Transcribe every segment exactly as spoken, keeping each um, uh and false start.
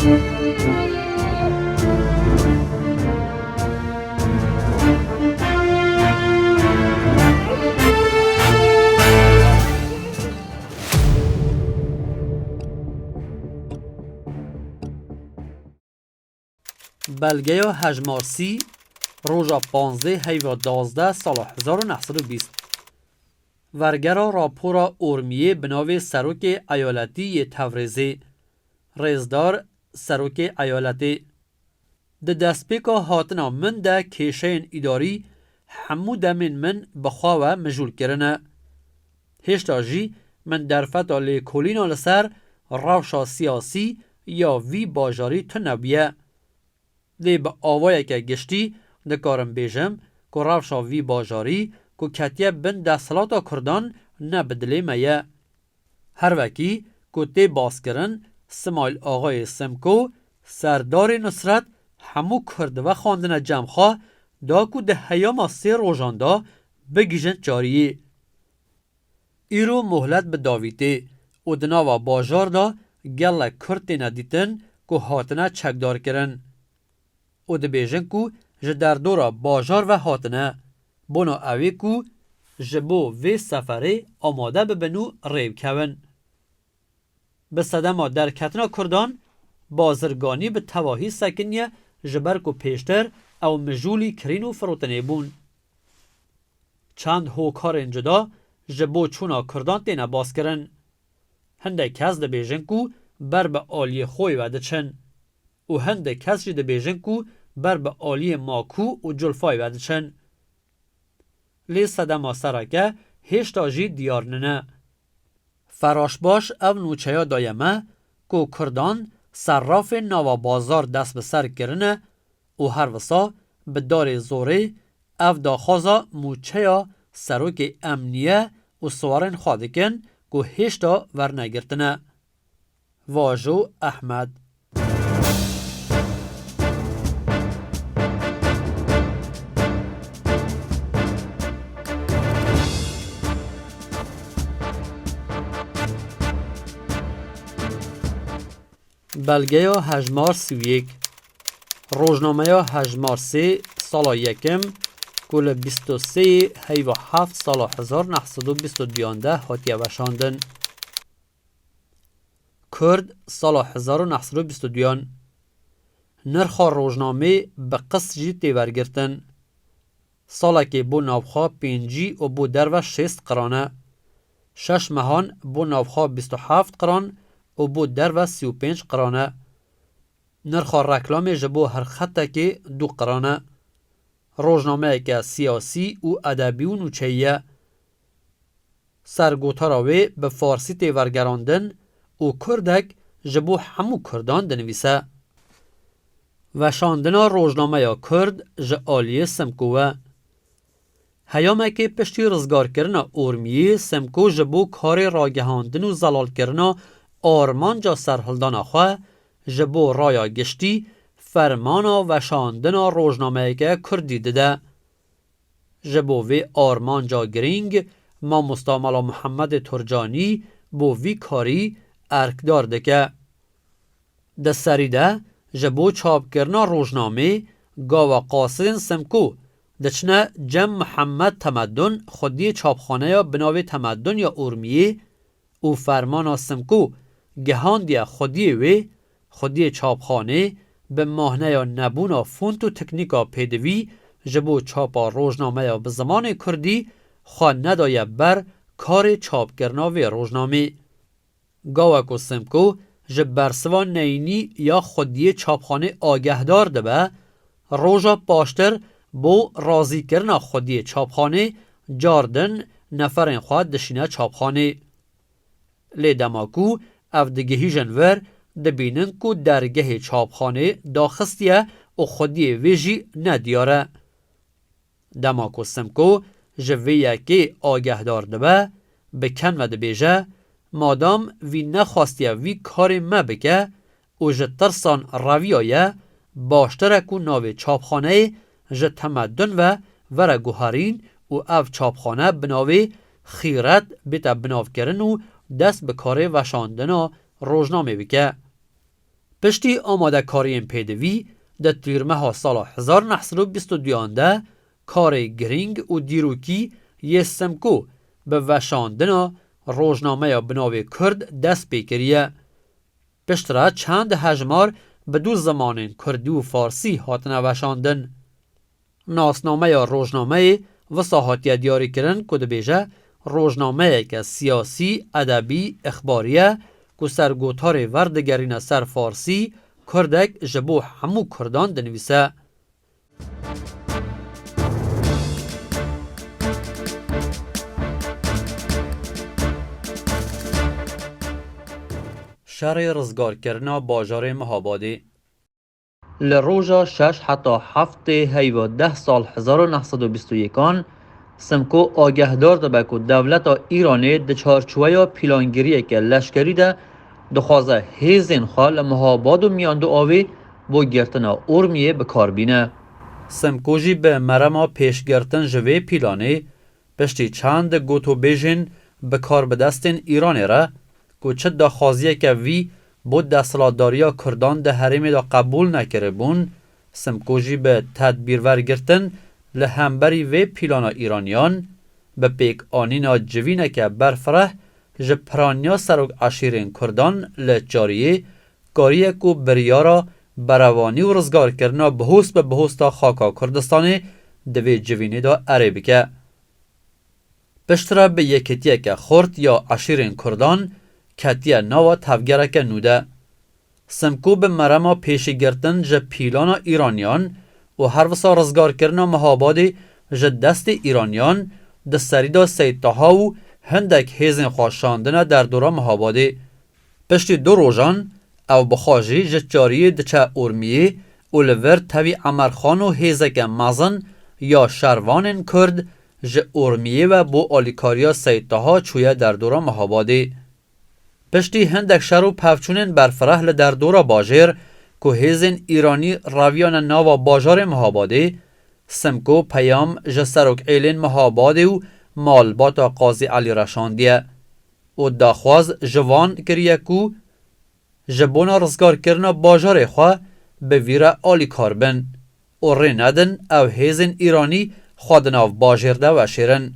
Belgeya hejmar sî, roja panzdeh heyva duwazdeh sala hezar û neh sed û bîst. Vergera rapora Ormiyê bi navê Serokê Eyaletî yê Tevrêzê. Rêzdar Serokê Eyaletê. Di destpêka hatina min de kêşeyên îdarî hemû demên min bi xwe ve mijûl kirine. Hêşta jî min derfeta lêkolîna li ser rewşa siyasî ya vî bajarî tune bûye. Lê bi awayeke giştî dikarim bêjim ku rewşa vî bajarî ku ketiye bin desthilata Kurdan ne bi dilê me ye. Her wekî ku tê baskirin, Simayîl Axayê Simko, Serdarê Nusret, hemû Kurd vexwandine cem xwe, da ku di heyama sê rojan de bigihîjin çariyê. Îro mohlet bi dawî tê û di nava bajar de gelek Kurd têne dîtin ku hatine çekdarkirin û dibêjin ku ji derdora bajar ve hatine, bona ew ê ku ji bo vê seferê amade bibin û rê bikevin. Bi sedema derketina Kurdan, bazirganî bi tevahî sekiniye, ji ber ku pêştir ew mijûlî kirîn û firotinê bûn. Çend hokarên cuda ji bo çûna Kurdan têne baskirin. Hindek kes dibêjin ku ber bi aliyê xwe ve diçin û hindek kes jî dibêjin ku ber bi aliyê Makû û Culfayê ve diçin. Lê sedema sereke hêşta jî diyar nine. Feraşbaş ev nûçeya daye me ku Kurdan serrafên nava bazar dest bi ser kirine û her wisa bi darê zorê ev daxwaza mûçeya serokê emniye û siwarên xwe dikin ku hêşta wernegirtine. Vajo Ehmed. Belgeya hejmar sî û yek. Rojnameya hejmar sê sala yekim ku li bîst û sê heyva heft sala hezar neh sed û bîst û duyan de hatiye weşandin. Kurd sala hezar û neh sed û bîst û duyan. Nirxa rojnamê bi qist jî tê wergirtin. Salekê bo navxwe pêncî û bo derve şêst qiran e. Şeş mehan bo navxwe bîst û heft qiran û bo derve sî û pênc qiran e. Nirxa reklamê ji bo her xetekê du qiran e. Rojnameyeke siyasî û edebî û nûçeyî ye. Sergotara wê bi farsî tê wergerandin û kurdek ji bo hemû kurdan dinivîse. Veşandina rojnameya Kurd ji aliyê Simko ve. Heyamekê piştî rizgarkirina Ormiyê, Simko ji bo karê ragihandin û zelalkirina armanca serhildana xwe, ji bo raya giştî fermana veşandina rojnameyeke kurdî dide. Ji bo vê armanca girîng, mamosta Mala Muhemmedê Turcanî bo vî karî erkdar dike. Di serî de ji bo çapkirina rojnamê gava qasidên Simko diçine cem Muhemmed Temedun, xwediyê çapxaneya bi navê Temedun ya Urmiyê û fermana Simko gihandiye xwediyê wê, xwediyê çapxanê bi mahneya nebûna font û teknîka pêdivî ji bo çapa rojnameya bi zimanê kurdî xwe nedaye ber karê çapkirina vê rojnamê. Gawa ku Simko ji bersiva neyînî ya xwediyê çapxanê agehdar dibe, roja paştir bo razîkirina xwediyê çapxanê car din neferên xwe dişîne çapxanê. Lê dema ku ev digihîjin vir, dibînin ku dergehê çapxanê daxistiye û xwediyê wê jî nediyar e. Dema ku Simko ji vê yekê agehdar dibe, bi ken ve dibêje, madam vî nexwastiye vî karê me bike û ji tirsan reviyaye, baştir e ku navê çapxaneyê ji Temedun ve were guherîn û ev çapxane bi navê Xîret bête binavkirin û dest bi karê veşandina rojnamê bike. Piştî amadekariyên pêdivî, di tîrmeha sala hezar neh sed û bîst û duyan de karê girîng û dîrokî yê Simko bi veşandina rojnameya bi navê Kurd dest pê kiriye. Piştre çend hejmar bi du zimanên kurdî û farsî hatine veşandin. Nasnameya rojnameyê wisa hatiye diyarîkirin ku dibêje, rojnameyeke siyasî, edebî, ixbarî ye ku sergotarê ver digerîne ser farsî, kurdek ji bo hemû kurdan dinivîse. Şerê rizgarkirina bajarê Mihabadê. Li roja şeş heta heftê heyva deh sal hezar û neh sed û bîst û yekan, Simko agehdar dibe ku dewleta Îranê di çarçoweya pîlangiriyeke leşkerî de dixwaze hêzên xwe li Mihabad û Miyandiavê bo girtina Urmiyê bi kar bîne. Simko jî bi merema pêşgirtin ji vê pîlanê, piştî çend gotûbêjên bi kar bi destên Îranê re, ku çi daxwaziyeke vî bo desthilatdariya kurdan di herêmê de qebûl nekiribûn, Simko jî bi tedbîrvergirtin li hemberî vê pîlana Îraniyan, bi pêkanîna civîneke berfireh ji piraniya serok eşîrên kurdan li Çariyê, kariye ku biryara berevanî û rizgarkirina bihost bi bihosta xaka Kurdistanê di vê civînê de erê bike. Piştre bi yekitiyeke xurt ya eşîrên kurdan ketiye nava tevgereke nû de. Simko bi merema pêşîgirtin ji pîlana Îraniyan û herwisa rizgarkirina Mihabadê ji destê Îraniyan di serî de Seyd Taha û hindek hêzên xwe şandine derdora Mihabadê. Piştî du rojan ew bi xwe jî ji Çariyê diçe Urmiyê û li vir tevî Emerxan û hêzeke mezin ya şervanên Kurd ji Urmiyê ve bo alîkariya Seyd Taha çûye derdora Mihabadê. Piştî hindek şer û pevçûnên berfireh li derdora bajêr ku hêzên Îranî reviyane nava bajarê Mihabadê, Simko peyam ji serokêlên Mihabadê û malbata Qazî Elî re şandiye û daxwaz ji van kiriye ku ji bona rizgarkirina bajarê xwe bi vî re alîkar bin û rê nedin ew hêzên Îranî xwe di nav bajêr de veşêrin.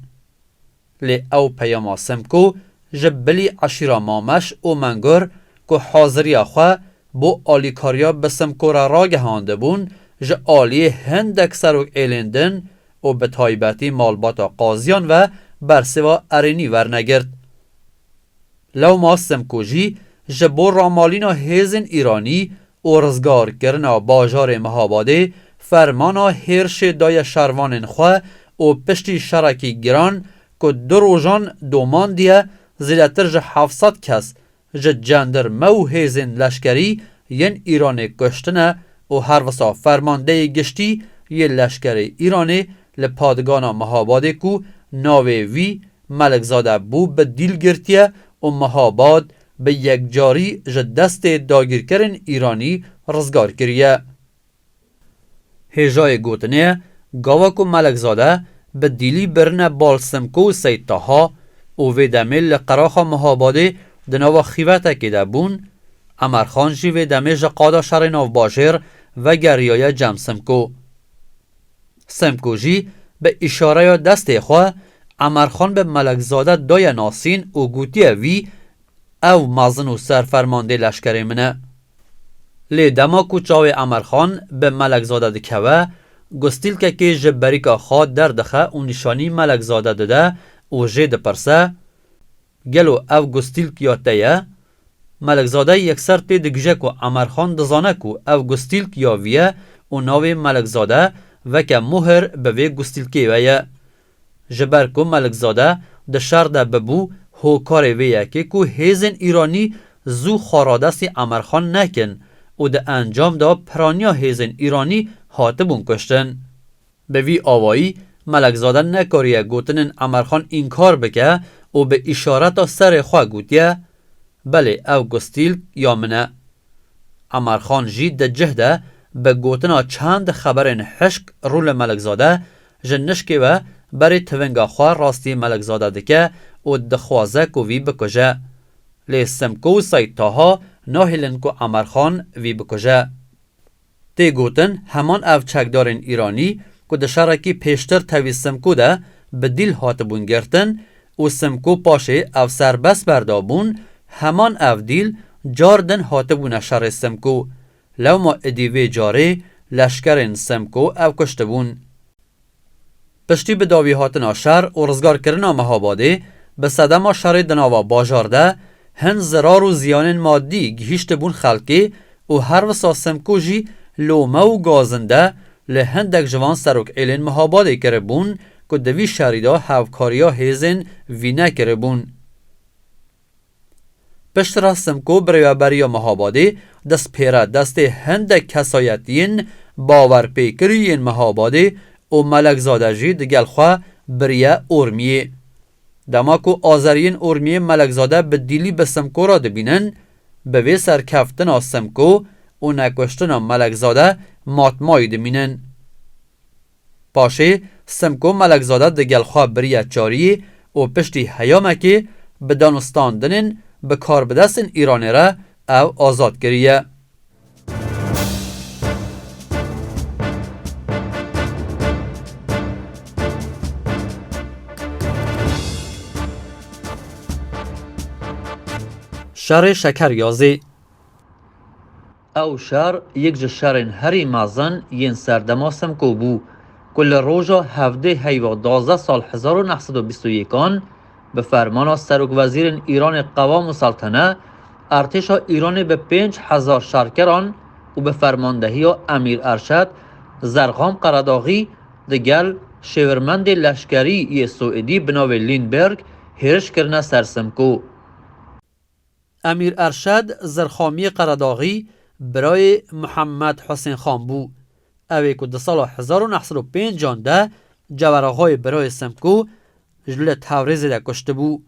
Lê ew peyama Simko ji bilî eşîra Mameş û Mengor ku haziriya xwe bo alîkariya bi Simko re ragihandibûn, ji aliyê hindek serokêlên din û bi taybetî malbata qaziyan ve bersêva erênî wernegirt. Lewma Simko jî ji bo ramalîna hêzên Îranî û rizgarkirina bajarê Mihabadê fermana hêrşê daye şervanên xwe û piştî şerekî giran ku du rojan domandiye, zêdetir ji heft sed kes ji cendirme û hêzên leşkerî yên Îranê kuştine û herwisa fermandeyê giştî yê leşkerê Îranê li padigana Mihabadê ku navê wî Melikzade bû, bi dîl girtiye û Mihabad bi yekcarî ji destê dagîrkerên Îranî rizgar kiriye. Hêjayê gotinê ye, gava ku Melikzade bi dîlî birine bal Simko û Seyd Taha û vê demê li qeraxa Mihabadê di nava xîvetekê de bûn, Emerxan jî vê demê ji qada şerê navbajêr vegeriyaye cem Simko. Simko jî bi îşareya destê xwe Emerxan bi Melikzade daye nasîn û gotiye wî, ew mezin û serfermandê leşkerê min e. Lê dema ku çavê Emerxan bi Melikzade dikeve, gustîlkekê ji berîka xwe derdixe û nîşanî Melikzade dide û jê dipirse, gelo ev gustîlk ya te ye? Melikzade yekser tê digije ku Emerxan dizane ku ev gustîlk ya vî ye û navê Melikzade weke muhir bi vê gustîlkê ve ye. Ji ber ku Melikzade di şer de bibû, hokarê vê yekê ku hêzên Îranî zû xwe radestî Emerxan nekin û di encam de piraniya hêzên Îranî hatibûn kuştin. Bi vî awayî Melikzade nekariye gotinên Emerxan înkar bike û bi îşareta serê xwe gotiye, belê ew gustîlk ya min e. Emerxan jî di cih de bi gotina çend xeberên hişk rû li Melikzade ji nişkê ve berê tivinga xwe rastî Melikzade dike û dixwaze ku vî bikuje. Lê Simko û Seyd Taha nahêlin ku Emerxan vî bikuje. Tê gotin, heman ev çekdarên Îranî ku di şerekî pêştir tevî Simko de bi dîl hatibûn girtin û Simko paşê ev serbest berdabûn, heman ev dîl car din hatibûne şerê Simko. Lewma êdî vê carê leşkerên Simko ew kuştibûn. Piştî bi dawî hatina şer û rizgarkirina Mehabadê, bi sedema şerê di nava bajar de hin zirar û ziyanên madî gihîştibûn xelkê û her wisa Simko jî lome û gazinde li hindek ji van serokêlên Mehabadê kiribûn ku di vî şerî de hevkariya hêzên vî nekiribûn. Piştre Simko birêveberiya Mehabadê destpêre destê hindek kesayetiyên bawerpêkirî yên Mehabadê û Melekzade jî digel xwe biriye Ormiyê. Dema ku azeriyên Ormiyê Melekzade bi dîlî bi Simko re dibînin, bi vê serkeftina Simko û nekuştina Melekzade matmayî dimînin. Paşê Simko Melekzade digel xwe biriye Çariyê û piştî heyamekê bi danûstandinên bi karbidestên Îranê re ew azad kiriye. Şerê Şekeryazê. Ew şer yek ji şerên herî mezin yên serdema Simko bû, ku li roja hevdê heyva duwazdeh sal hezar û neh sed û bîst û yekan bi fermana Serokvezîrên Îranê Qewam û Seltene, artêşa Îranê bi pênc hezar şerkeran û bi fermandehiya Emîr Erşed Zerxam Qeredaxî digel şêwirmendê leşkerî yê Swêdî bi navê Lindberg hêriş kirine ser Simko. Emîr Erşed Zerxamiyê Qeredaxî birayê Muhammed Husên Xan bû. Ew ê ku di sala hezar û neh sed û pêncan de Ceweraxayê birayê Simko ji li Tewrêzê de kuştibû.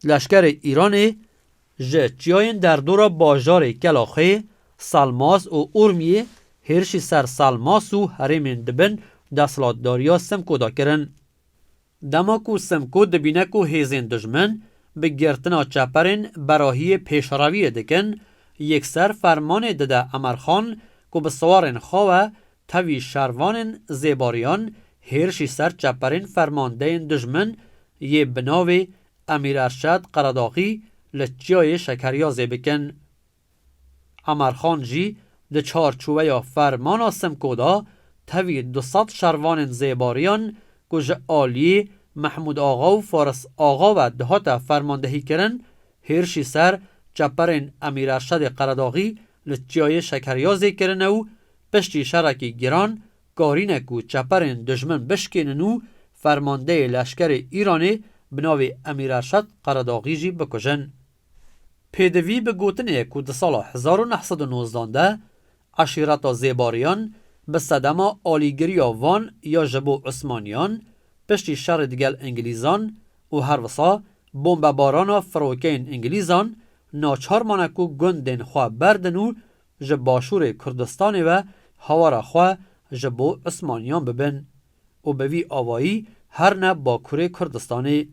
Leşkerê Îranê ji çiyayên derdora bajarê Kelaxê, Salmas û Urmiyê hêrişî ser Salmas û herêmên di bin desthilatdariya Simko de kirin. Dema ku Simko dibîne ku hêzên dijmin bi girtina çeperên berahiyê pêşreviyê dikin, yekser fermanê dide Emerxan ku bi siwarên xwe ve tevî şervanên zêbariyan hêrişî ser çeperên fermandeyên dijmin yê bi navê Emîr Erşed Qeredaxî li Çiyayê Şekeryazê bikin. Emerxan jî di çarçoveya fermana Simko de tevî du sed şervanên zêbariyan ku ji aliyê Mehmûd Axa û Faris Axa ve dihate fermandehîkirin, hêrişî ser çeperên Emîr Erşedê Qeredaxî li Çiyayê Şekeryazê kirine û piştî şerekî giran karîne ku çeperên dijmin bişkênin û fermandeyê leşkerê Îranê bi navê Emîr Erşed Qeredaxî jî bikujin. Pêdivî bi gotinê ye ku di sala hezar û neh sed û nozdan de eşîreta Zêbariyan bi sedema alîgiriya van ya ji bo Usmaniyan, piştî şerê digel Îngilîzan û her wisa bombebarana firokeyên Îngilîzan, naçar mane ku gundên xwe berdin û ji başûrê Kurdistanê ve hawara xwe ji bo Usmaniyan bibin û bi vî awayî herne Bakurê Kurdistanê.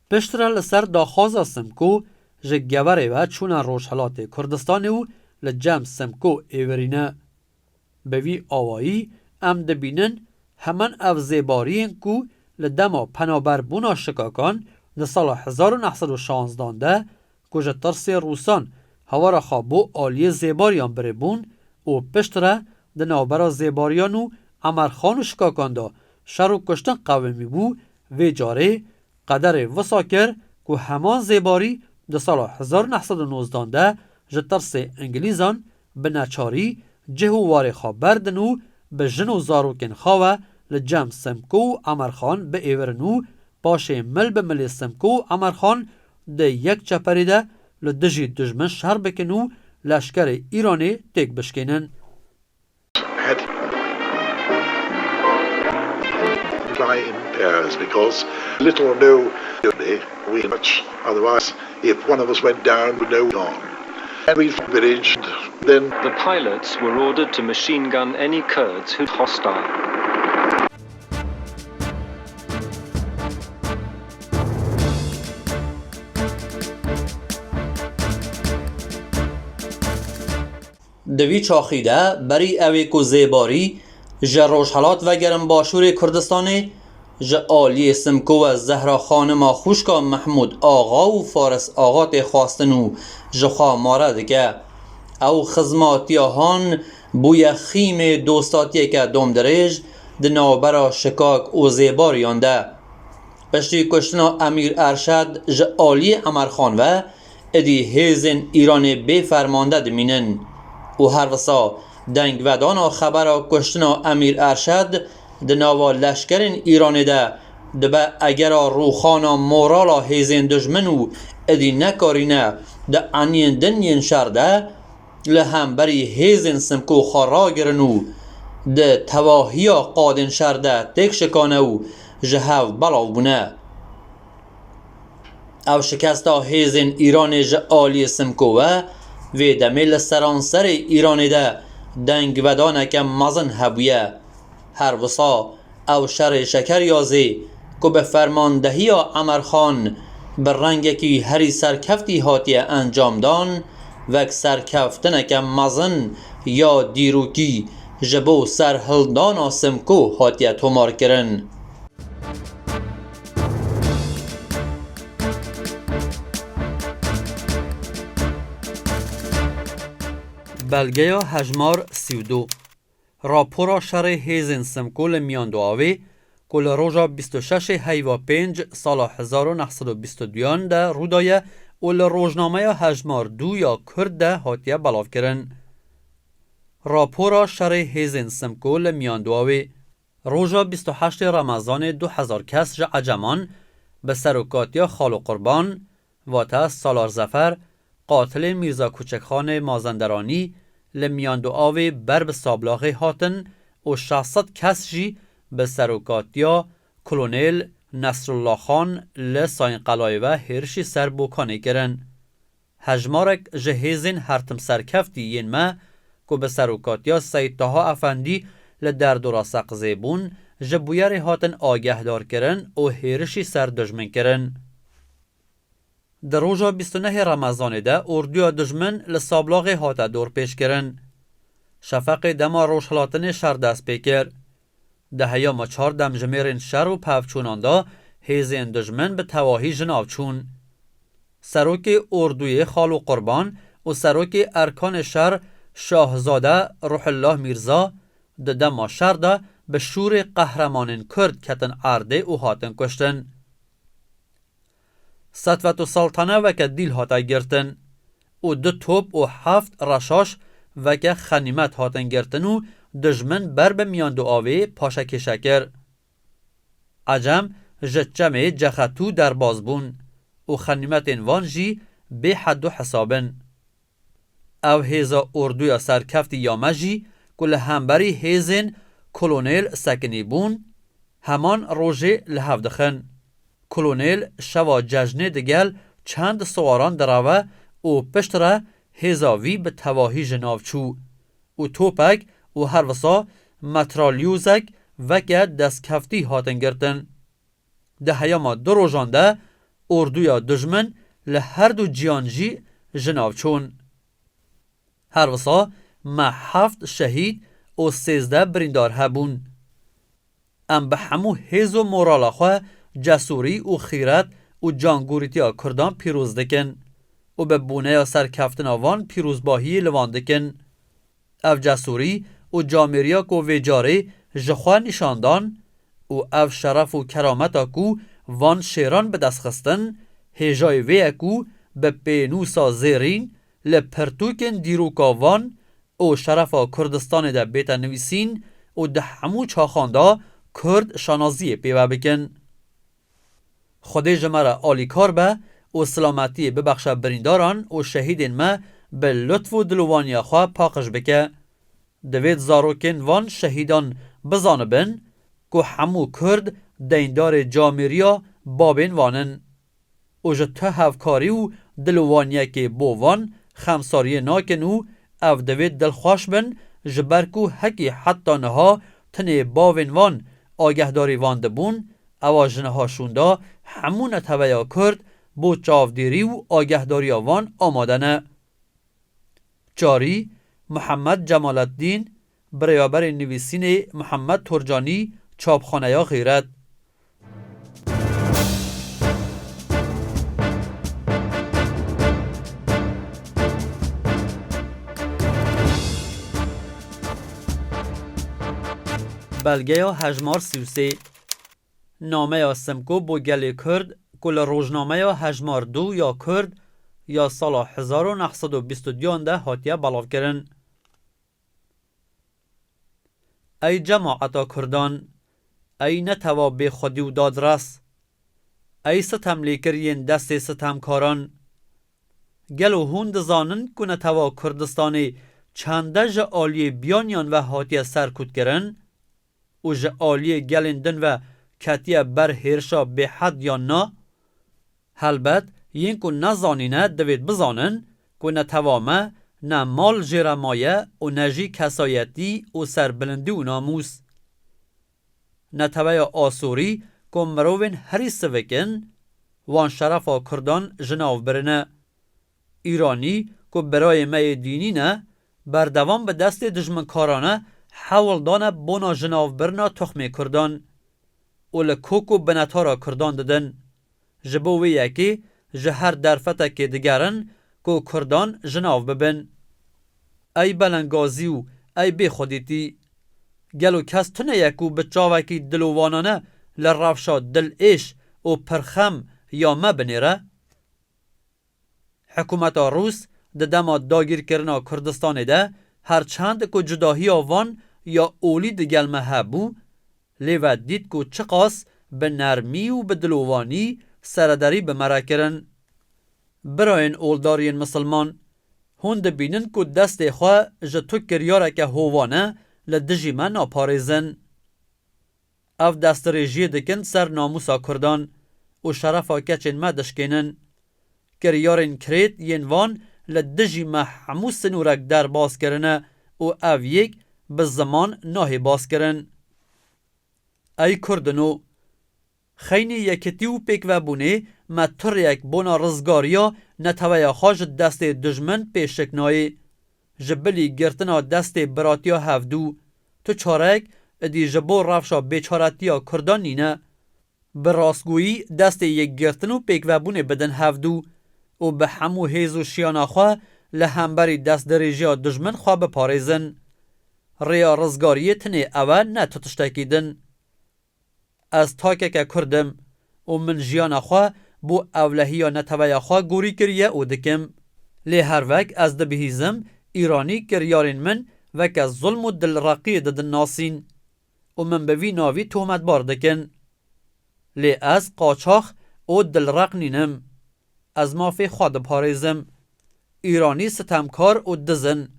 Piştre li ser daxwaza Simko ji Geverê ve çûne Rojhilatê Kurdistanê û li cem Simko êvirîne. Bi vî awayî em dibînin heman ev zêbariyên ku li dema penaberbûna şikakan di sala hezar û neh sed û şanzdan de ku ji tirsê Rûsan hawara xwe bo aliyê zêbariyan birêbûn û piştre di navbera zêbariyan û Emerxan û şikakan de şer û kuştin qewimîbû, vê carê qederê wisa kir ku heman zêbarî di sala hezar û neh sed û nozdan de ji tirsê Îngilîzan bi neçarî cih û warê xwe berdin û bi jin û zarokên xwe ve li cem Simko û Emerxan biêvirin û paşê mil bi milê Simko û Emerxan di yek çeperê de li dijî dijmin şer bikin û leşkerê Îranê têk bişkênin. Had fly in pairs because little or no we much otherwise if one of us went down we know gone. And we village then The pilots were ordered to machine gun any Kurds who hostile. Di vî çaxî de berî ew ê ku Zêbarî ji Rojhelat vegerin Başûrê Kurdistanê, ji aliyê Simko ve Zehra Xanima xwişka Mehmûd Axa û Faris Axa tê xwestin û ji xwe mare dike. Ew xizmatiya han bûye xîmê dostatiyeke domdirêj di navbera Şikak û Zêbariyan de. Piştî kuştina Emîr Erşad ji aliyê Emerxan ve, êdî hêzên Îranê bê fermande dimînin û her wisa dengvedana xebera kuştina Emîr Erşad di nava leşkerên Îranê de dibe egera rûxana morala hêzên dijmin û êdî nekarîne di eniyên din yên şer de li hemberî hêzên Simko xwe ragirin û di tevahiya qadên şer de têk şikane û ji hev belav bûne. Ev şikesta hêzên Îranê ji aliyê Simko ve vê demê li seranserê Îranê de dengvedaneke mezin hebûye. Her wisa ew şerê Şekeryazê ku bi fermandehiya Emerxan bi rengekî herî serkeftî hatiye encamdan, wek serkeftineke mezin ya dîrokî ji bo serhildana Simko hatiye tomarkirin. Belgeya hejmar sî û du. Rapora şerê hêzên Simko li Miyandoavê ku li roja bîst û şeş heyva pênc sala hezar û neh sed û bîst û duyan de rûdaye û li rojnameya hejmar du ya Kurd de hatiye belavkirin. Rapora şerê hêzên Simko li Miyandoavê. Roja bîst û heştê Remezanê du hezar kes ji Eceman bi serokatiya Xalo Qurban, vate Salar Zefer, qatilê Mîrza Kuçekxanê Mazenderanî, li Miyandoavê ber bi sablaxê hatin û şeş sed kes jî bi serokatiya Kolonel Nesrullah Xan li Sayînqelayê ve hêrişî ser Bokanê kirin. Hejmarek ji hêzên hertim serkeftî yên me ku bi serokatiya Seyîd Taha Efendî li derdora Seqizê bûn, ji bûyerê hatin agehdarkirin û hêrişî ser dijmin kirin. Di roja bîst û nehê Remezanê de orduya dijmin li Sablaxê hate dorpêçkirin. Şefeqê dema rojhilatinê şer dest pê kir. Di heyama çar demjimêrên şer û pevçûnan de hêzên dijmin bi tevahî ji nav çûn. Serokê orduyê Xalo Qurban û serokê erkanê şer Şahzade Ruhullah Mîrza di dema şer de bi şûrê qehremanên Kurd ketin erdê û hatin kuştin. Setvet û Saltane weke dîl hate girtin û du top û heft reşaş weke xenîmet hatin girtin û dijmin ber bi Miyandoavê paşekêşe kir. Ecem ji çemê Cexetû derbas bûn û xenîmetên van jî bê hed û hesab in. Ev hêza orduya serkeftî ya me jî ku li hemberî hêzên Kolonel Sekinî bûn, heman rojê li hev dixin. Kolonel şeva cejnê digel çend siwaran direve û piştre hêza vî bi tevahî ji nav çû û topek û herwisa metralyozek weke destkeftî hatin girtin. Di heyama du rojan de orduya dijmin li her du ciyan jî ji nav çûn. Herwisa me heft şehîd û sêzdeh birîndar hebûn. Em bi hemû hêz û morala xwe cesûrî û xîret û cangûrîtiya Kurdan pîroz dikin û bi bûneya serkeftina van pîrozbahiyê li van dikin. Ev cesûrî û camêriya ku vê carê ji xwe nîşan dan û ev şeref û kerameta ku van şêran bi dest xistin, hêjayî vê ye ku bi pênûsa zêrîn li pirtûkên dîroka van û şerefa Kurdistanê de bête nivîsîn û di hemû çaxan de Kurd şanaziyê pê ve bikin. Xwedê ji me re alîkar be û silametiyê bibexşe birîndaran û şehîdên me bi lutf û dilwaniya xwe paqij bike. Divêt zarokên van şehîdan bizanibin ku hemû Kurd deyndarê camêriya babên van in û ji tu hevkarî û dilwaniyekê bo van xemsariyê nakin û ev divêt dilxweş bin, ji ber ku hekî heta niha tinê bavên van agehdarî van dibûn, ewa ji niha şûnda hemû neteweya Kurd bo çavdêrî û agehdariya van amade ne. Çarî, Muhammed Cemaleddîn, birêveberê nivîsînê Muhammed Torcanî, çapxaneya Xîret. Belgeya hejmar sî û sê. Nameya Simko bo gelê Kurd ku li rojnameya Hejmar du ya Kurd ya sala hezar û neh sed û bîst û duyan de hatiye belavkirin. Ey cemaeta Kurdan, ey netewa bêxwedî û dadres, ey sitemlêkiriyên destê sitemkaran, gelo hûn dizanin ku netewa Kurdistanê çende ji aliyê biyaniyan ve hatiye serkûtkirin û ji aliyê gelên din ve ketiye ber hêrişa bêhed yan na? Helbet, yên ku nezanîne divêt bizanin ku netewa me ne mal jê re maye û ne jî kesayetî û serbilindî û namûs. Neteweya Asorî ku mirovên herî sivik in, wan şerefa Kurdan ji nav birine. Îranî ku birayê me yê dînî ne, berdewam bi destê dijminkarane hewl dane bona jinavbirina toxmê Kurdan û li kok û binetara Kurdan didin. Ji bo wê yekê ji her derfetekê digerin ku Kurdan jinav bibin. Ey belengazî û ey bêxwedîtî! Gelo kes tune ye ku bi çavekî dilowanane li rewşa dilêş û pirxem ya me binêre? Hikûmeta Rûs di dema dagîrkirina Kurdistanê de, her çend ku cudahiya van ya olî digel me hebû, lê ve dît ku çiqas bi nermî û bi dilovanî serederî bi me re kirin. Birayên oldariyên misilman, hûn dibînin ku destê xwe ji tu kiryareke hovane li dijî me naparêzin. Ev destdirêjiyê dikin ser namûsa Kurdan û şerefa keçên me dişkênin. Kiryarên kirêt yên van li dijî me hemû sinûrek derbas kirine û ev yek bi ziman nahê baskirin. Ey Kurdino! Xeynî yekitî û pêkvebûnê me tu rêyek bona rizgariya neteweya xwe ji destê dijmin pê şiknayê. Ji bilî girtina destê biratiya hevdû, tu çareyek idî ji bo rewşa bêçaretiya Kurdan nîne. Bi rastgoyî destê yekgirtin û pêkvebûnê bidin hevdû û bi hemû hêz û şiyana xwe li hemberî destdirêjiya dijmin xwe biparêzin. Rêya rizgariyê tinê ew e, ne tu tiştekî din. Ez takeke Kurd im û min jiyana xwe bo ewlehiya neteweya xwe gorî kiriye û dikim. Lê her vek ez dibihîzim Îranî kiryarên min weke zulm û dilreqiyê didin nasîn û min bi vî navî tohmetbar dikin. Lê ez qaçax û dilreq nînim. Ez mafê xwe diparêzim. Îranî sitemkar û diz in,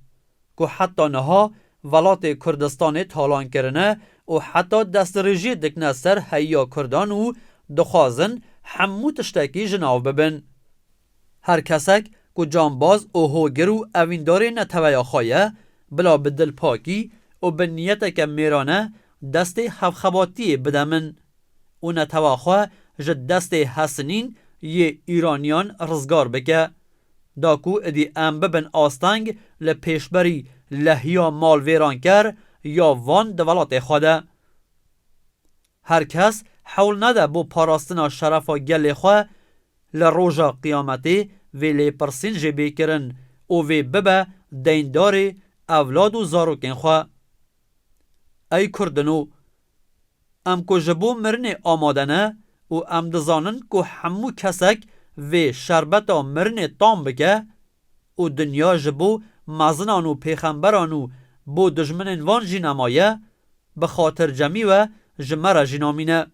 ku heta niha welatê Kurdistanê talan kirine û heta destdirêjiyê dikine ser heyiya Kurdan û dixwazin hemû tiştekî ji nav bibin. Her kesek ku cambaz û hogir û evîndarê neteweya xwe ye, bila bi dilpakî û bi niyeteke mêrane destê hevxebatiyê bide min û netewa xwe ji destê hesinîn yê Îraniyan rizgar bike, da ku idî em bibin asteng li pêşberî lehiya malvêranker ya van di welatê xwe de. Her kes hewl nede bo parastina şerefa gelê xwe li roja qiyametê vê lêpirsîn jê bê kirin û vê bibe deyndarê ewlad û zarokên xwe. Ey Kurdino! Em ku ji bo mirinê amade ne û em dizanin ku hemû kesek vê şerbeta mirinê tam bike û dinya ji bo mezinan û pêxemberan û bo dijminên van jî nemaye, bi xatircemî we ji me re jî namîne.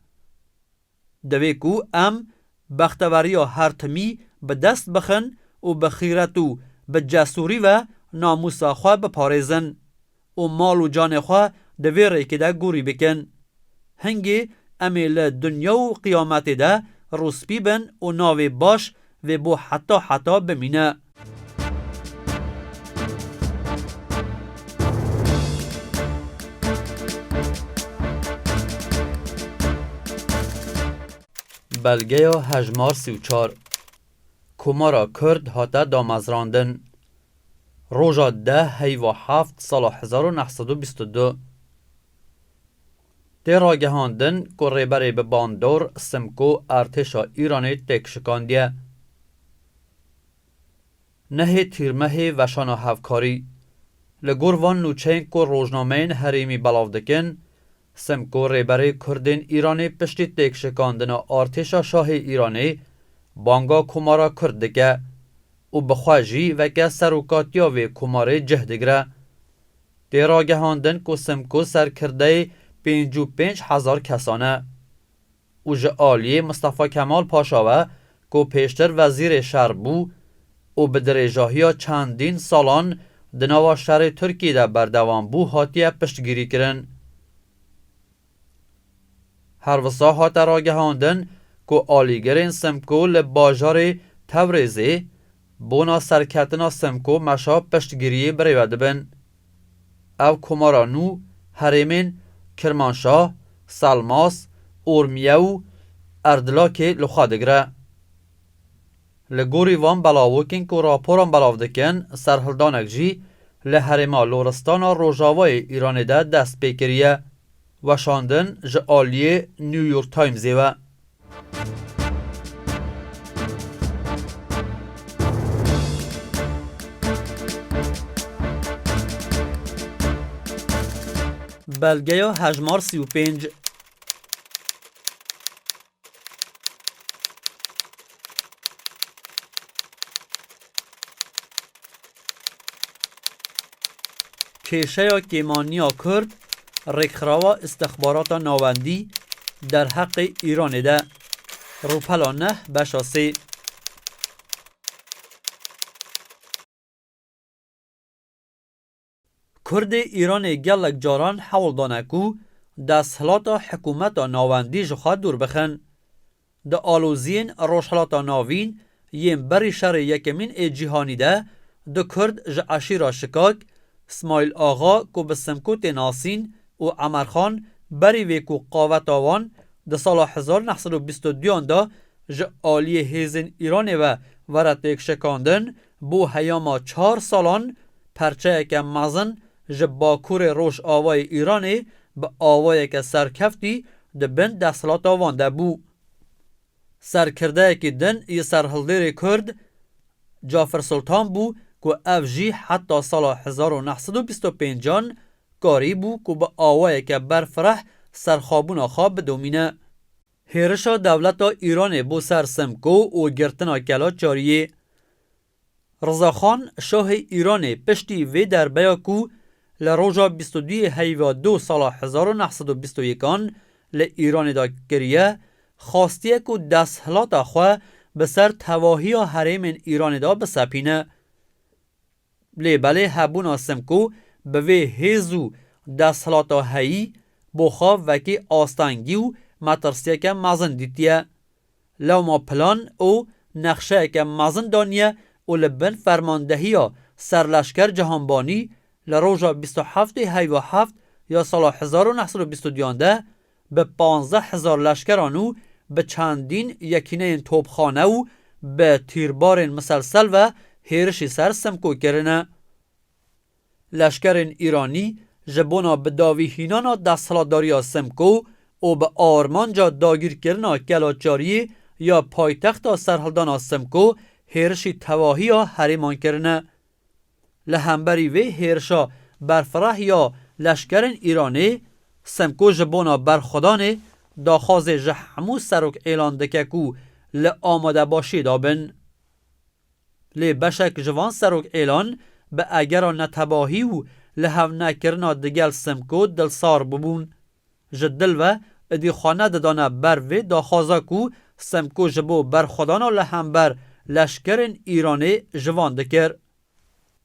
Divê ku em bexteweriya her timî bi dest bixin û bi xîret û bi cesûrî ve namûsa xwe biparêzin û mal û canê xwe di vê rêkê de gorî bikin. Hingê em ê li dinya û qiyametê de rûspî bin û navê baş vê bo heta heta bimîne. Belgeya hejmar sî û çar. Komara Kurd hate damezrandin. Roja deh heyva heft sala hezar û neh sed û bîst û du. Tê ragihandin ku rêberê bi bandor Simko artêşa Îranê têk şikandiye. Nehê Tîrmehê veşana hevkarî. Li gor van nûçeyên ku rojnameyên herêmî belav dikin, Simko rêberê Kurdên Îranê piştî têkşikandina artêşa şahê Îranê banga Komara Kurd dike û bi xwe jî weke serokatiya vê komarê cih digire. Tê ragihandin ku Simko serkirdeyê pêncî û pênc hezar kesan e û ji aliyê Mistefa Kemal Paşa ve ku pêştir wezîrê şer bû û bi dirêjahiya çendîn salan di nava şerê Tirkiyê de berdewam bû, hatiye piştgirîkirin. Her wisa hate ragihandin ku alîgirên Simko li bajarê Tewrêzê bona serketina Simko meşa piştgiriyê birêve dibin. Ev komara nû herêmên Kirmanşah, Selmas, Ormiye û Erdilakê li xwe digire. Li gorî van belavokên ku raporan belav dikin, serhildanek jî li herêma Loristana Rojavayê Îranê de dest pê kiriye. Weşandin ji aliyê New York Timesê ve. Belgeya hejmar sî û pênc. Kêşeya kêmaniya Kurd, rêkxirawa îstixbarata navendî derheqê Îranê de. Rûpela neh beşa sê. Kurdê Îranê gelek caran hewl dane ku desthilata hikûmeta navendî ji xwe dûr bixin. Di aloziyên Rojhilata Navîn yên berî şerê yekemîn ê cîhanî de du Kurd ji eşîra Şikak, Smaîl Axa ku bi Simko tê nasîn û Emer Xan, berî vê ku qaveta wan di sala hezar neh sed û bîst û duyan de ji aliyê hêzên Îranê ve were têkşikandin, bo heyama çar salan perçeyeke mezin ji bakurê rojavayê Îranê bi awayeke serkeftî di bin desthilata wan de bû. Serkirdeyekî din yê serhildêrê Kurd Cafer Sultan bû ku ev jî heta sala hezar û neh sed û bîst û pêncan karîbû ku bi awayeke berfireh serxwebûna xwe bidomîne. Hêrişa dewleta Îranê bo ser Simko û girtina Kela Çariyê. Rizaxan şahê Îranê piştî vê derbeya ku li roja bîst û duyê heyva du sala hezar û neh sed û bîst û yekan li Îranê de kiriye, xastiye ku desthilata xwe bi ser tevahiya herêmên Îranê de bisepîne. Lê belê hebûna Simko bi vê hêz û desthilata heyî bo xwe wekî astengî û metirsiyeke mezin dîtiye. Lewma plan û nexşeyeke mezin daniye û li bin fermandehiya serleşker Cihanbanî li roja bîst û heftê heyva heft ya sala hezar û neh sed û bîst û duyan de bi panzdeh hezar leşkeran û bi çendîn yekîneyên topxane û bi tîrbarên miselsel ve hêrişî ser Simko kirine. Leşkerên Îranî ji bona bidawîhînana desthilatdariya Simko û bi armanca dagîrkirina Kelaçariyê ya paytexta serhildana Simko hêrişî tevahiya herêman kirine. Li hemberî vê hêrişa berfireh ya leşkerên Îranê, Simko ji bona berxwedanê daxwazê ji hemû serok êlan dike ku li amadebaşiyê de bin. Lê beşek ji van serok êlan bi egera netebahî û lihevnekirina digel Simko dilsar bûbûn. Ji dil ve êdî xwe nedidane ber vê daxwaza ku Simko ji bo berxwedana li hember leşkerên Îranê ji van dikir.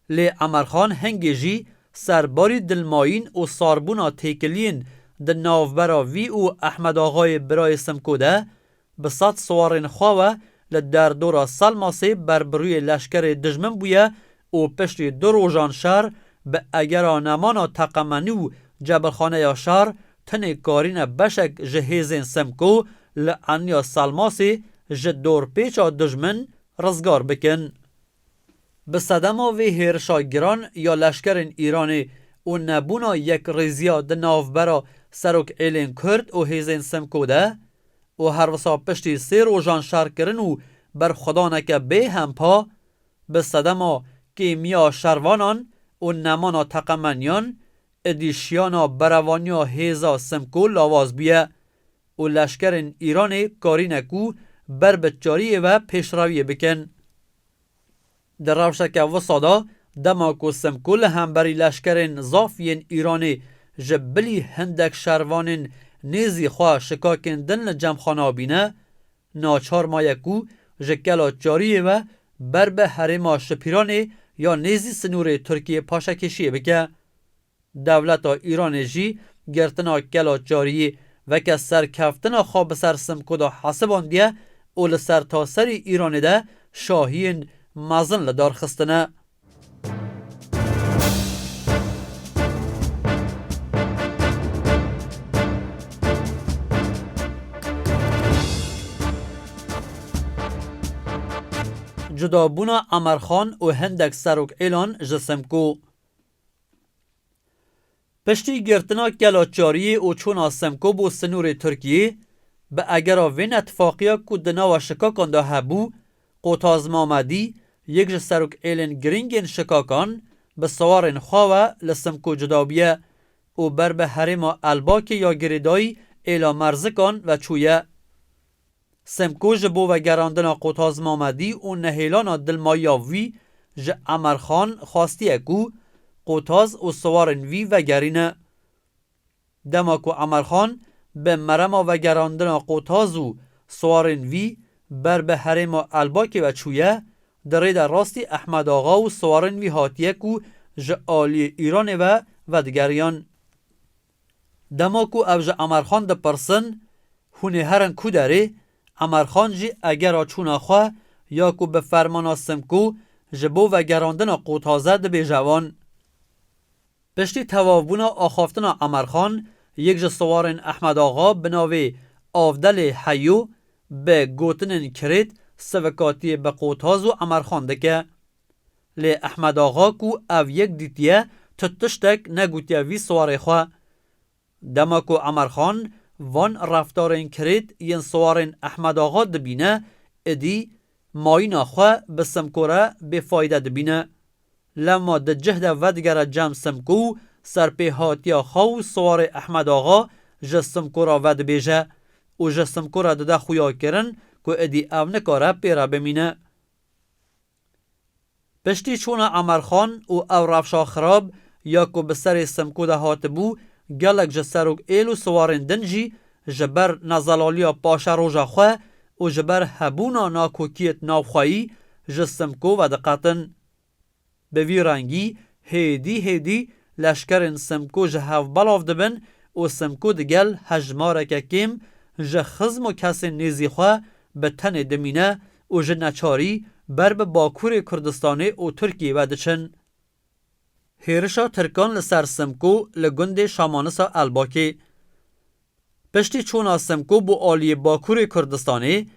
Lê Emerxan hingê jî serbarî dilmayîn û sarbûna têkiliyên di navbera vî û Ehmed Axayê birayê Simko de bi sed siwarên xwe ve li derdora Selmasê ber bi rûyê leşkerê dijmin bûye û piştî du rojan şer bi egera nemana teqemenî û cebilxaneya şer tenê karîne beşek ji hêzên Simko li eniya Selmasê ji dorpêça dijmin rizgar bikin. Bi sedema vê hêrişa giran ya leşkerên Îranê û nebûna yekrêziya di navbera serokêlên Kurd û hêzên Simko de û herwisa piştî sê rojan şerkirin û berxwedaneke bê hempa, bi sedema kêmiya şervanan û nemana teqemeniyan, êdî şiyana berevaniya hêza Simko lawaz bûye û leşkerên Îranê karîne ku ber bi çariyê ve pêşreviyê bikin. Di rewşeke wisa de, dema ku Simko li hemberî leşkerên zaf yên Îranê ji bilî hindek şervanên nêzî xwe şikakên din li cem xwe nabîne, naçar maye ku ji kela çariyê ve ber bi herêma Şipîranê ya nêzî sinûrê Tirkiyê paşekêşiyê bike. Dewleta Îranê jî girtina kela çariyê weke serkeftina xwe bi ser Simko de hesibandiye û li sertaserî Îranê de şahiyên mezin li dar xistine. Cudabûna Emerxan û hindek serokêlan ji Simko. Piştî girtina kela çariyê û çûna Simko bo sinûrê Tirkiyê, bi egera vê netfifaqiya ku di nava şikakan de hebû, Qotaz Mamedî, yek ji serokêlên girîngên şikakan, bi siwarên xwe ve li Simko cuda bûye û ber bi herêma Elbakê ya girêdayî êla Merzikan ve çûye. Simko ji bo vegerandina Qotaz Mamedî û nehêlana dilmayiya wî ji Emerxan xwestiye ku Qotaz û siwarên wî vegerîne. Dema ku Emerxan bi merema vegerandina Qotaz û siwarên wî ber bi herêma Elbakê ve çûye, di rê de rastî Ehmed Axa û siwarên wî hatiye ku ji aliyê Îranê ve vedigeriyan. Dema ku ev ji Emerxan dipirsin, hûn ê herin ku derê, Emerxan jî egera çûna xwe ya ku bi fermana Simko ji bo vegerandina Qotaze dibêje wan. Piştî tewavbûna axaftina Emerxan, yek ji siwarên Ehmed Axa bi navê Avdelê Heyo bi gotinên kirêt sivikatiyê bi Qotaz û Emerxan dike. Lê Ehmed Axa ku ev yek dîtiye, tu tiştek negotiye vî siwarê xwe. Dema ku Emerxan van reftarên kirêt yên siwarên Ehmed Axa dibîne, êdî mayîna xwe bi Simko re bêfayde dibîne. Lema di cih de vedigere cem Simko û serpêhatiya xwe û siwarê Ehmed Axa ji Simko re vedibêje û ji Simko re dide xuyakirin ku êdî ev nikare pê re bimîne. Piştî çûna Emerxan û ew rewşa xirab ya ku bi serê Simko de hatibû, gelek ji serokêl û siwarên din jî ji ber nezelaliya paşeroja xwe û ji ber hebûna nakokiyêt navxweyî ji Simko vediqetin. Bi vî rengî hêdî hêdî leşkerên Simko ji hev belav dibin û Simko digel hejmareke kêm ji xizm û kesên nêzî xwe bi tenê dimîne û ji neçarî ber bi Bakurê Kurdistanê û Tirkiyê ve diçin. Hêrişa Tirkan li ser Simko li gundê Şamanisa Elbakê. Piştî çûna Simko bo aliyê Bakurê Kurdistanê,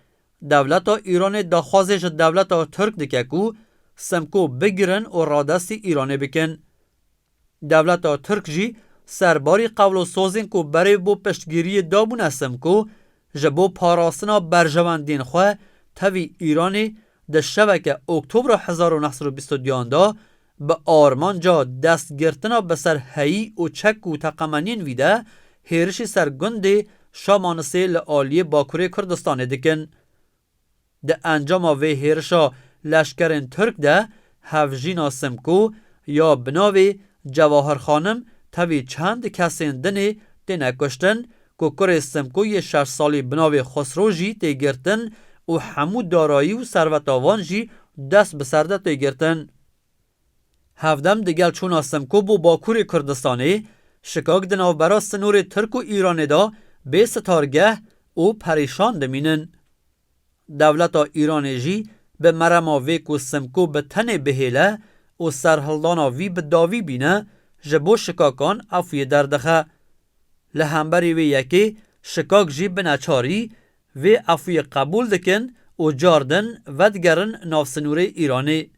dewleta Îranê daxwazê ji dewleta Tirk dike ku Simko bigirin û radestî Îranê bikin. Dewleta Tirk jî serbarî qewlosozên ku berê bo piştgiriyê dabûne Simko, ji bo parastina berjewendiyên xwe tevî Îranê di şeveke Oktobra hezar û neh sed û bîst û duyan de bi armanca destgirtina bi ser heyî û çek û teqemeniyên wî de hêrişî ser gundê Şamanisê li aliyê Bakurê Kurdistanê dikin. Di encama vê hêrişa leşkerên Tirk de hevjîna Simko ya bi navê Cewahir Xanim tevî çend kesên dinê têne kuştin ku kurê Simko yê şeş salî bi navê Xusro jî tê girtin û hemû darayî û serveta wan jî dest bi ser de tê girtin. Hevdem digel çûna Simko bo Bakurê Kurdistanê, şikak di navbera sinûrê Tirk û Îranê de bê sitargeh û perîşan dimînin. Dewleta Îranê jî bi merema vê ku Simko bi tenê bihêle û serhildana vî bi dawî bîne, ji bo şikakan efûyê derdixe. Li hemberî vê yekê şikak jî bi neçarî vê efûyê qebûl dikin û car din vedigerin nav sinûrê Îranê.